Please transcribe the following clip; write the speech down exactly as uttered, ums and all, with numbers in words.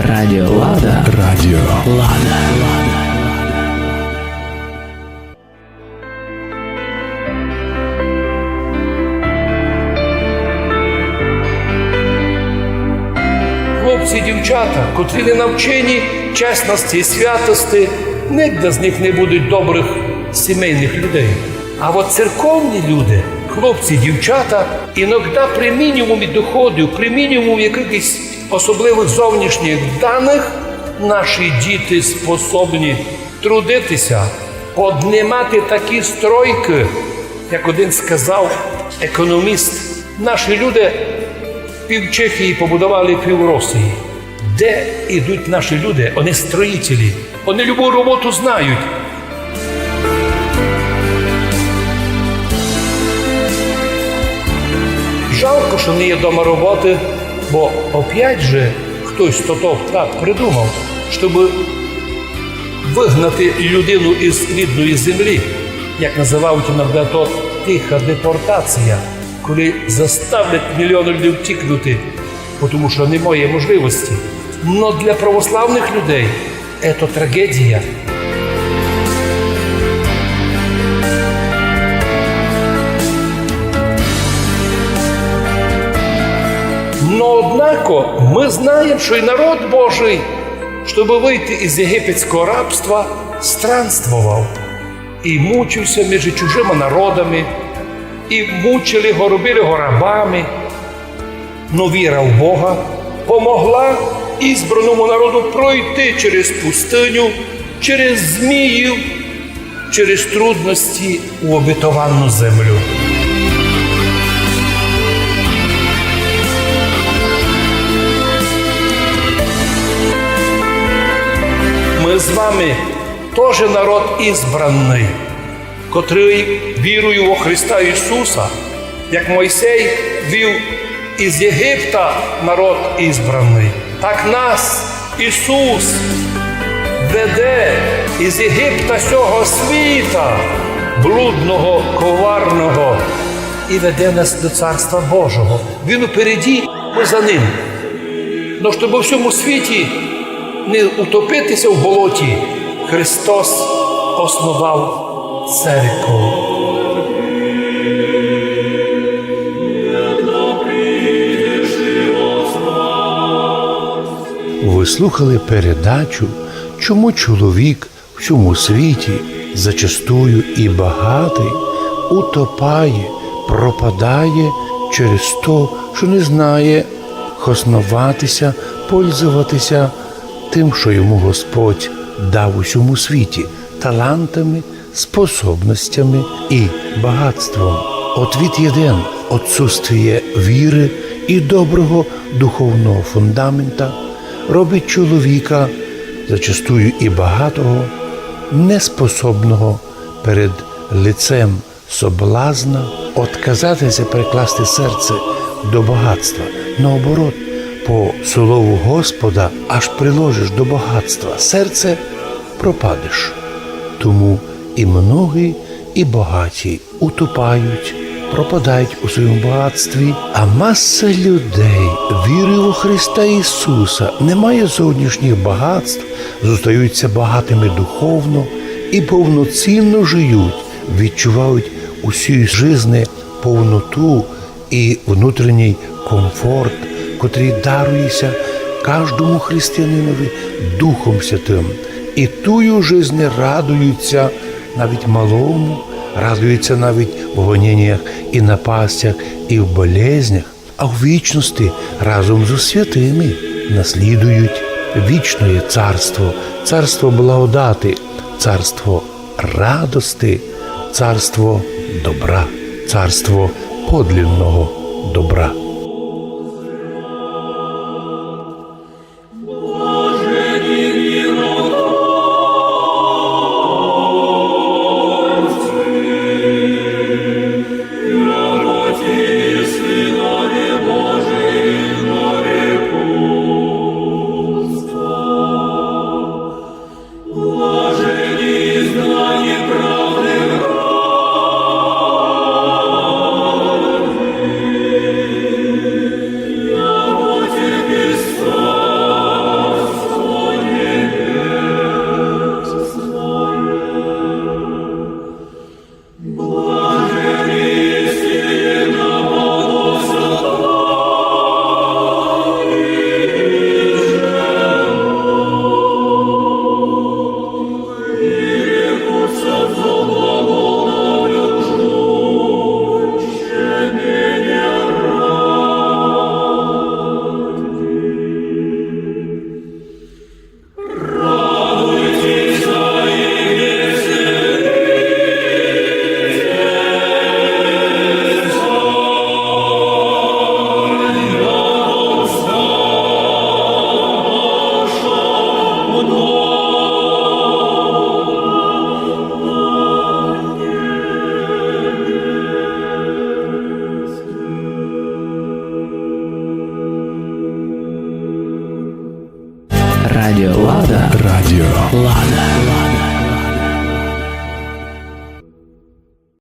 Радіо Лада. Радіо Лада. Хлопці і дівчата, котрі не навчені чесности і святости, нигде з них не будуть добрих сімейних людей. А от церковні люди, хлопці і дівчата, іноді при мінімумі доходів, при мінімумі якихось особливих зовнішніх даних, наші діти способні трудитися, поднимати такі стройки, як один сказав економіст, наші люди пів Чехії побудували, пів Росії. Де йдуть наші люди? Вони строїтелі. Вони любу роботу знають. Жалко, що не є дома роботи, бо опять же хтось то так придумав, щоб вигнати людину із рідної землі, як називають іноді то тиха депортація, коли заставлять мільйони людей втікнути, тому що немає можливості. Но для православних людей це трагедія. Но однако ми знаємо, що і народ Божий, щоб вийти із єгипетського рабства, странствував і мучився між чужими народами, і мучили його, робили його рабами. Но віра в Бога помогла ізбраному народу пройти через пустиню, через зміїв, через трудності у обетовану землю. Ми з вами тоже народ избранный, котрый вірою во Христа Ісуса, як Мойсей вів із Єгипта народ избранный, так нас Ісус веде із Єгипта сього світа, блудного, коварного, і веде нас до Царства Божого. Він упереді, ми за ним. Но щоб у всьому світі не утопитися в болоті, Христос основав церкву. Ви слухали передачу «Чому чоловік в цьому світі, зачастую і багатый, утопає, пропадає через то, що не знає хосноватися, пользоватися тим, що йому Господь дав у цьому світі, талантами, способностями і багатством». Отвіт єден: отсутствіє віры і доброго духовного фундамента робить чоловіка, зачастую і багатого, неспособного перед лицем соблазна отказати ся прикласти серце до багатства. Наоборот, по слову Господа, аж приложиш до багатства серце, пропадеш. Тому і многі, і богаті утопають, пропадають у своєму багатстві, а маса людей, вірою во Христа Ісуса, не має зовнішніх багатств, зостаються багатими духовно і повноцінно жиють, відчувають у сій жизни повноту і внутрішній комфорт, котрий дарує ся каждому християнинові Духом Святым. І тую жизни радуються навіть малому, радуються навіть в гоненнях і напастях, і в болезнях, а в вічности разом зо святыми наслідують вічноє царство, царство благодати, царство радости, царство добра, царство подлинного добра. Радіо Лада. Радіо Лада.